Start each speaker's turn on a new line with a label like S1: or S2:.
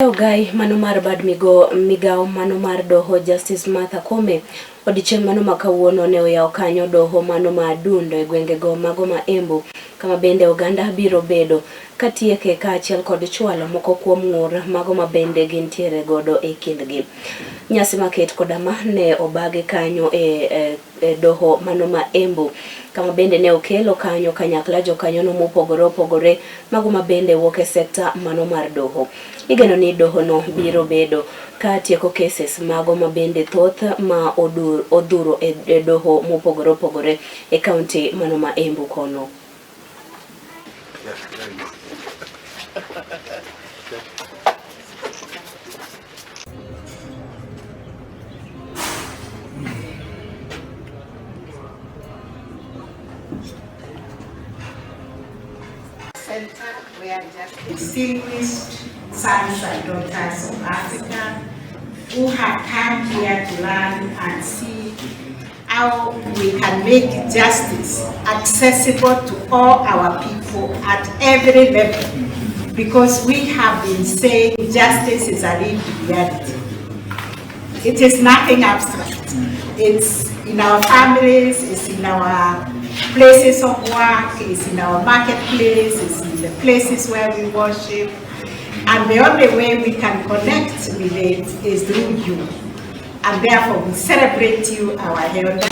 S1: Ogai mano mar bad migo migawo mano mar doho Justice Martha Koome odiochieng' mano ma kawuono ne oyawo kanyo doho mano ma Adundo e gwengego mago ma Embu kama bende oganda biro bedo katieke kaachiel kod chwalo moko kuom ng'ur mago ma bende gintiere godo e kindgi. Nyasi maket koda ma ne obagi kanyo e doho mano ma Embu kama bende ne okelo kanyo kanyakla jokanyono mopogore opogore mago ma bende wuok e sekta mano mar doho. Igeno ni dohono biro bedo ka tieko cases mago ma bende thoth ma odhuro e doho mopogore opogore e kaunti mano ma Embu kono.
S2: Center where distinguished sons and daughters of Africa who have come here to learn and see how we can make justice accessible to all our people at every level, because we have been saying justice is a lived reality. It is nothing abstract. It's in our families, it's in our places of work, it's in our marketplace, it's in the places where we worship. And the only way we can connect with it is through you. And therefore we celebrate you, our elders.